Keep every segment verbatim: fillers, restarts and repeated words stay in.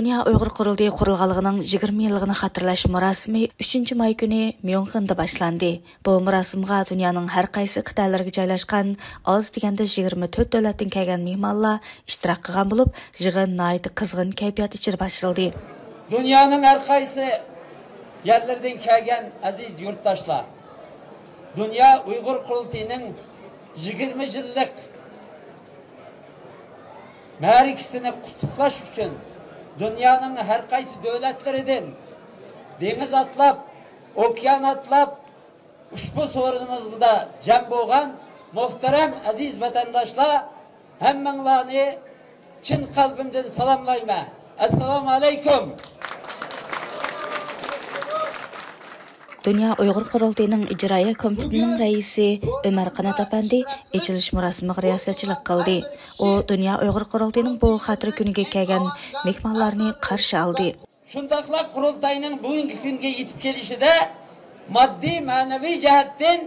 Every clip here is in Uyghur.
دۇنيا ئۇيغۇر قۇرۇلتىيى قۇرۇلغانلىقىنىڭ يىگىرمە يىللىقىنى خاتىرىلەش مۇراسىمى ئۈچىنچى ماي كۈنى ميۇنخېندا باشلاندى. بۇ مۇراسىمغا دۇنيانىڭ ھەر قايسى قىتئەلىرىگە جايلاشقان ئاز دېگەندە يىگىرمە تۆت دۆلەتتىن كەلگەن مېھمانلار ئىشتىراك قىلغان بولۇپ، يىغىن ناھايىتى قىزغىن كەيپىيات ئىچىدە باشلىدى. دۇنيانىڭ ھەر قايسى يەرلىرىدىن كەلگەن ئەزىز يۇرتداشلار، دۇنيا ئۇيغۇر قۇرۇلتىيىنىڭ يىگىرمە يىللىق مەرىكىسىنى قۇتلۇقلاش ئۈچۈن دۇنيانىڭ ھەر قايسى دۆلەتلىرىدىن دېڭىز ئاتلاپ، ئوكيان ئاتلاپ، ئۇشبۇ سورۇنىمىزدا جەم بولغان مۇھتەرەم ئەزىز ۋەتەنداشلار، ھەممىڭلارنى چىن قەلبىمدىن سالاملايمەن. ئەسسالامۇ ئەلەيكۇم. دۇنيا ئۇيغۇر قۇرۇلتىيىنىڭ ئىجرائىيە كومىتېتىنىڭ رەئىسى ئۆمەر قانات ئەپەندى ئېچىلىش مۇراسىمىغا رىياسەتچىلىك قىلدى. ئۇ دۇنيا ئۇيغۇر قۇرۇلتىيىنىڭ بۇ خاتىرە كۈنىگە كەلگەن مېھمانلارنى قارشى ئالدى. شۇنداقلا قۇرۇلتاينىڭ بۈگۈنكى كۈنگە يېتىپ كېلىشىدە ماددىي، مەنىۋى جەھەتتىن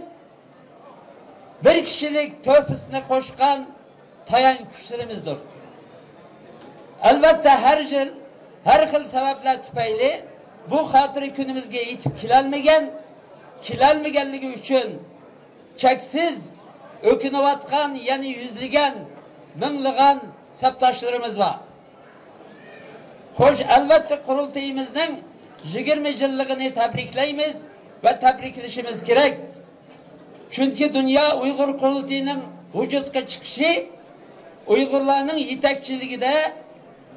بىر كىشىلىك تۆھپىسىنى قوشقان تايانچ كۈچلىرىمىزدۇر. ئەلۋەتتە، ھەر يىل ھەر خىل سەۋەبلەر تۈپەيلى بۇ خاتىرە كۈنىمىزگە يېتىپ كېلەلمىگەن، كېلەلمىگەنلىكى ئۈچۈن چەكسىز ئۆكۈنۈۋاتقان يەنە يۈزلىگەن، مىڭلىغان سەپداشلىرىمىز بار. خوش، ئەلۋەتتە، قۇرۇلتىيىمىزنىڭ يىگىرمە يىللىقىنى تەبرىكلەيمىز ۋە تەبرىكلىشىمىز كېرەك. چۈنكى دۇنيا ئۇيغۇر قۇرۇلتىيىنىڭ ۋۇجۇدقا چىقىشى ئۇيغۇرلارنىڭ يېتەكچىلىكىدە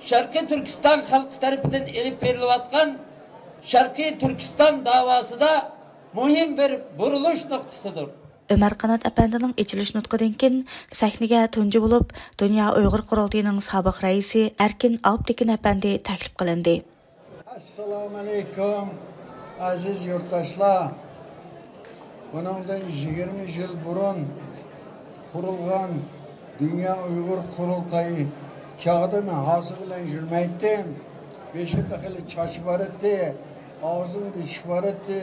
شەرقىي تۈركىستان خەلقى تەرىپىدىن ئېلىپ بېرىلىۋاتقان شەرقىي تۈركىستان داۋاسىدا مۇھىم بىر بۇرۇلۇش نۇقتىسىدۇر. ئۆمەر قانات ئەپەندىنىڭ ئېچىلىش نۇتقىدىن كېيىن، سەھنىگە تۇنجى بولۇپ دۇنيا ئۇيغۇر قۇرۇلتىيىنىڭ سابىق رەئىسى ئەركىن ئالپتېكىن ئەپەندى تەكلىپ قىلىندى. ئەسسالامۇئەلەيكۇم، ئەزىز يۇرتداشلار! بۇنىڭدىن يىگىرمە يىل بۇرۇن قۇرۇلغان دۇنيا ئۇيغۇر قۇرۇلتايى چاغدا مەن ھاسا بىلەن يۈرمەيتتىم. بېشىمدا خېلى چاچ بار ئىدى، ئاغزىمدا چىش بار ئىدى،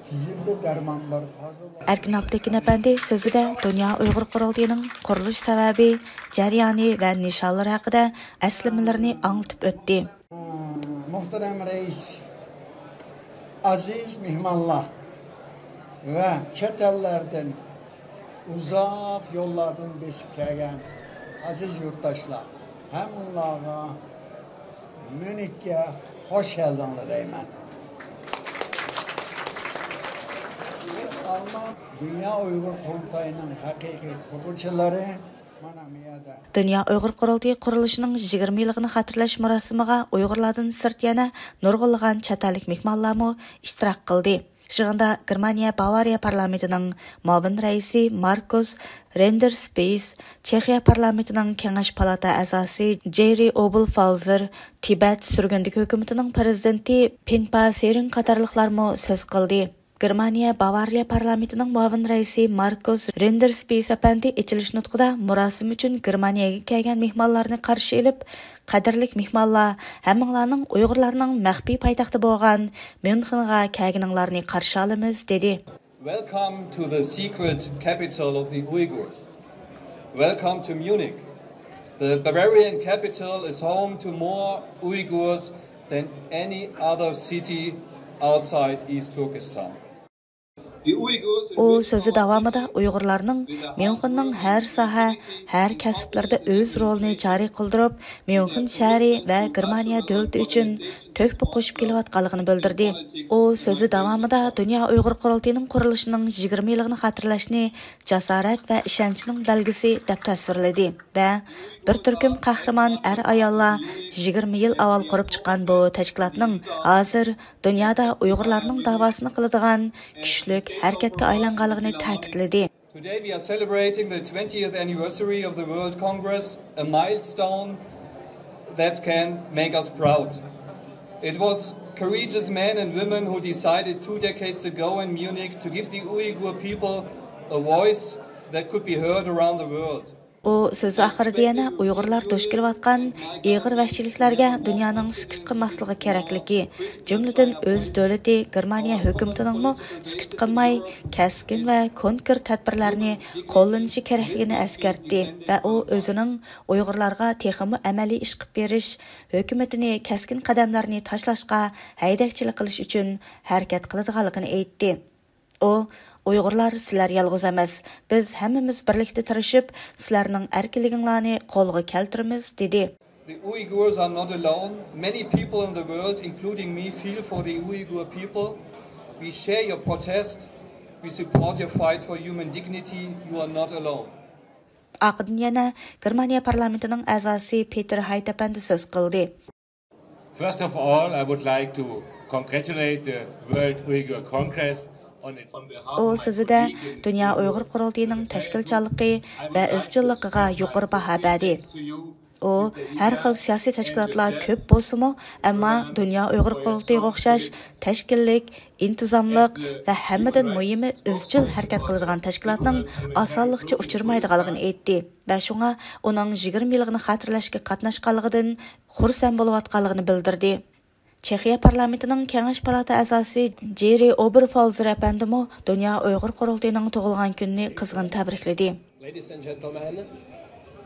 تىزىمدا دەرمان بار ئىدى. ھازىر ئەركىن ئابدۇكىن ئەپەندى سۆزىدە دۇنيا ئۇيغۇر قۇرۇلتىيىنىڭ قۇرۇلۇش سەۋەبى، جەريانى ۋە نىشانلىرى ھەققىدە ئەسلىمىلىرىنى ئاڭلىتىپ ئۆتتى. مۇھتەرەم رەئىس، ئەزىز مېھمانلار ۋە چەت ئەللەردىن، ئۇزاق يوللاردىن بېسىپ كەلگەن ئەزىز يۇرتداشلار، ھەممىڭلارغا ميۇنخكە خوش كەلدىڭلار دەيمەن. ئالمان دۇنيا ئۇيغۇر قۇرۇلتايىنىڭ ھەقىقىي قۇرغۇچىلىرى مانا مۇ يەردە. دۇنيا ئۇيغۇر قۇرۇلتىيى قۇرۇلۇشىنىڭ يىگىرمە يىللىقىنى خاتىرىلەش مۇراسىمىغا ئۇيغۇرلاردىن سىرت يەنە نۇرغۇنلىغان چەت ئەللىك مېھمانلارمۇ ئىشتىراك قىلدى. يىغىندا گېرمانىيە باۋارىيە پارلامېنتىنىڭ مۇئاۋىن رەئىسى ماركۇس رېندېرسپىس، چېخىيە پارلامېنتىنىڭ كېڭەش پالاتا ئەزاسى جېررى ئوبلفالزېر، تىبەت سۈرگۈندىكى ھۆكۈمىتىنىڭ پىرېزىدېنتى پىنپا سېرىڭ قاتارلىقلارمۇ سۆز قىلدى. گېرمانىيە باۋارىيە پارلامېنتىنىڭ مۇئاۋىن رەئىسى ماركۇس رېندېرسپىس ئەپەندى ئېچىلىش نۇتقىدا مۇراسىم ئۈچۈن گېرمانىيەگە كەلگەن مېھمانلارنى قارشى ئېلىپ، قەدىرلىك مېھمانلار، ھەممىڭلارنىڭ ئۇيغۇرلارنىڭ مەخپىي پايتەختى بولغان ميۇنخېنغا كەلگىنىڭلارنى قارشى ئالىمىز، دېدى. Welcome to the secret capital of the Uyghurs. Welcome to Munich. The Bavarian capital is home to more Uyghurs than any other city outside East Turkestan. ئۇ سۆزى داۋامىدا ئۇيغۇرلارنىڭ ميۇنخېننىڭ ھەر ساھە، ھەر كەسىپلىرىدە ئۆز رولىنى جارى قىلدۇرۇپ، ميۇنخېن شەھىرى ۋە گېرمانىيە دۆلىتى ئۈچۈن تۆھپە قوشۇپ كېلىۋاتقانلىقىنى بىلدۈردى. ئۇ سۆزى داۋامىدا دۇنيا ئۇيغۇر قۇرۇلتىيىنىڭ قۇرۇلۇشىنىڭ يىگىرمە يىللىقىنى خاتىرىلەشنى جاسارەت ۋە ئىشەنچنىڭ بەلگىسى دەپ تەسۋىرلىدى ۋە بىر تۈركۈم قەھرىمان ئەر-ئاياللار يىگىرمە يىل ئاۋۋال قۇرۇپ چىققان بۇ تەشكىلاتنىڭ ھازىر دۇنيادا ئۇيغۇرلارنىڭ داۋاسىنى قىلىدىغان كۈچلۈك ھەرىكەتكە ئايلانغانلىقىنى تەكىتلىدى. Today we are celebrating the twentieth anniversary of the World Congress, a milestone that can make us proud. It was courageous men and women who decided two decades ago in Munich to give the Uyghur people a voice that could be heard around the world. ئۇ سۆزى ئاخىرىدا يەنە ئۇيغۇرلار دۇچ كېلىۋاتقان ئېغىر ۋەھشىيلىكلەرگە دۇنيانىڭ سۈكۈت قىلماسلىقى كېرەكلىكى، جۈملىدىن ئۆز دۆلىتى گېرمانىيە ھۆكۈمىتىنىڭمۇ سۈكۈت قىلماي، كەسكىن ۋە كونكرېت تەدبىرلەرنى قوللىنىشى كېرەكلىكىنى ئەسكەرتتى ۋە ئۇ ئۆزىنىڭ ئۇيغۇرلارغا تېخىمۇ ئەمەلىي ئىش قىلىپ بېرىش، ھۆكۈمىتىنى كەسكىن قەدەملەرنى تاشلاشقا ھەيدەكچىلىك قىلىش ئۈچۈن ھەرىكەت قىلىدىغانلىقىنى ئېيتتى. ئۇ، ئۇيغۇرلار، سىلەر يالغۇز ئەمەس. بىز ھەممىمىز بىرلىكتە تىرىشىپ، سىلەرنىڭ ئەركىنلىكىڭلارنى قولغا كەلتۈرىمىز، دېدى. The Uyghurs are not alone. Many people in the world, including me, feel for the Uyghur people. We share your protest. We support your fight for human dignity. You are not alone. ئارقىدىن يەنە گېرمانىيە پارلامېنتىنىڭ ئەزاسى پېتېر ھايت ئەپەندى سۆز قىلدى. First of all, I would like to congratulate the World Uyghur Congress on its ئۇ سۆزىدە دۇنيا ئۇيغۇر قۇرۇلتىيىنىڭ تەشكىلچانلىقى ۋە ئىزچىللىقىغا يۇقىرى باھا بەردى. ئۇ، ھەر خىل سىياسىي تەشكىلاتلار كۆپ بولسىمۇ، ئەمما دۇنيا ئۇيغۇر قۇرۇلتىيىغا ئوخشاش تەشكىللىك، ئىنتىزاملىق ۋە ھەممىدىن مۇھىمى ئىزچىل ھەرىكەت قىلىدىغان تەشكىلاتنىڭ ئاسانلىقچە ئۇچرىمايدىغانلىقىنى ئېيتتى ۋە شۇڭا ئۇنىڭ يىگىرمە يىللىقىنى خاتىرىلەشكە قاتناشقانلىقىدىن خۇرسەن بولۇۋاتقانلىقىنى بىلدۈردى. چېخىيە پارلامېنتىنىڭ كېڭەش پالاتا ئەزاسى جېرى ئوبېرفالزېر ئەپەندىمۇ دۇنيا ئۇيغۇر قۇرۇلتىيىنىڭ تۇغۇلغان كۈنىنى قىزغىن تەبرىكلىدى. Ladies and gentlemen,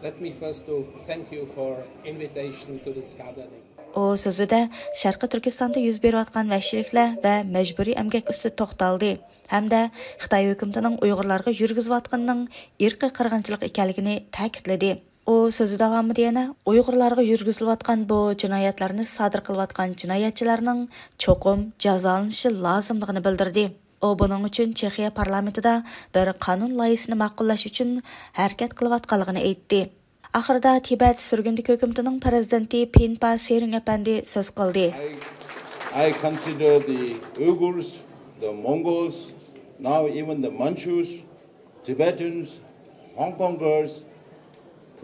let me first to thank you for invitation to this gathering. ئۇ سۆزىدە شەرقىي تۈركىستاندا يۈز بېرىۋاتقان ۋەھشىيلىكلەر ۋە مەجبۇرىي ئەمگەك ئۈستىدە توختالدى ھەمدە خىتاي ھۆكۈمىتىنىڭ ئۇيغۇرلارغا يۈرگۈزۈۋاتقىنىنىڭ ئىرقىي قىرغىنچىلىق ئىكەنلىكىنى تەكىتلىدى. ئۇ سۆزى داۋامىدا يەنە ئۇيغۇرلارغا يۈرگۈزۈلۈۋاتقان بۇ جىنايەتلەرنى سادىر قىلىۋاتقان جىنايەتچىلەرنىڭ چوقۇم جازالىنىشى لازىملىقىنى بىلدۈردى. ئۇ بۇنىڭ ئۈچۈن چېخىيە پارلامېنتىدا بىر قانۇن لايىھىسىنى ماقۇللاش ئۈچۈن ھەرىكەت قىلىۋاتقانلىقىنى ئېيتتى. ئاخىرىدا تىبەت سۈرگۈندىكى ھۆكۈمىتىنىڭ پىرېزىدېنتى پىنپا سېرىڭ ئەپەندى سۆز قىلدى. I, I consider the Uyghurs, the Mongols, now even the Manchus, Tibetans, Hong Kongers,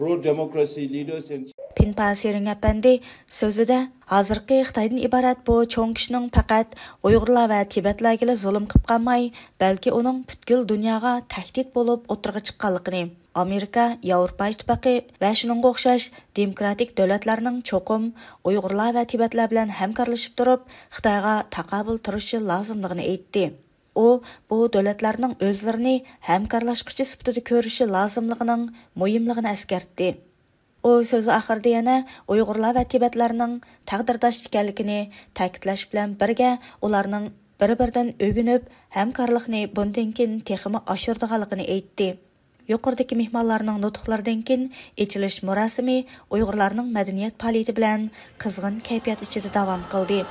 pro-democracy leaders and پىنپا سېرىڭ ئەپەندى سۆزىدە، ھازىرقى خىتايدىن ئىبارەت بۇ چوڭ كۈچنىڭ پەقەت ئۇيغۇرلار ۋە تىبەتلەرگىلا زۇلۇم قىلىپ قالماي، بەلكى ئۇنىڭ پۈتكۈل دۇنياغا تەھدىت بولۇپ ئوتتۇرىغا چىققانلىقىنى، ئامېرىكا، ياۋروپا ئىتتىپاقى ۋە شۇنىڭغا ئوخشاش دېموكراتىك دۆلەتلەرنىڭ چوقۇم ئۇيغۇرلار ۋە تىبەتلەر بىلەن ھەمكارلىشىپ تۇرۇپ، خىتايغا تاقابىل تۇرۇشى لازىملىقىنى ئېيتتى. ئۇ بۇ دۆلەتلەرنىڭ ئۆزلىرىنى ھەمكارلاشقۇچى سۈپىتىدە كۆرۈشى لازىملىقىنىڭ مۇھىملىقىنى ئەسكەرتتى. ئۇ سۆزى ئاخىرىدا يەنە ئۇيغۇرلار ۋە تىبەتلەرنىڭ تەقدىرداش ئىكەنلىكىنى تەكىتلەش بىلەن بىرگە، ئۇلارنىڭ بىر-بىرىدىن ئۆگىنىپ، ھەمكارلىقنى بۇندىن كېيىن تېخىمۇ ئاشۇرىدىغانلىقىنى ئېيتتى. يۇقىرىدىكى مېھمانلارنىڭ نۇتۇقلىرىدىن كېيىن ئېچىلىش مۇراسىمى ئۇيغۇرلارنىڭ مەدەنىيەت پائالىيىتى بىلەن قىزغىن كەيپىيات ئىچىدە داۋام قىلدى.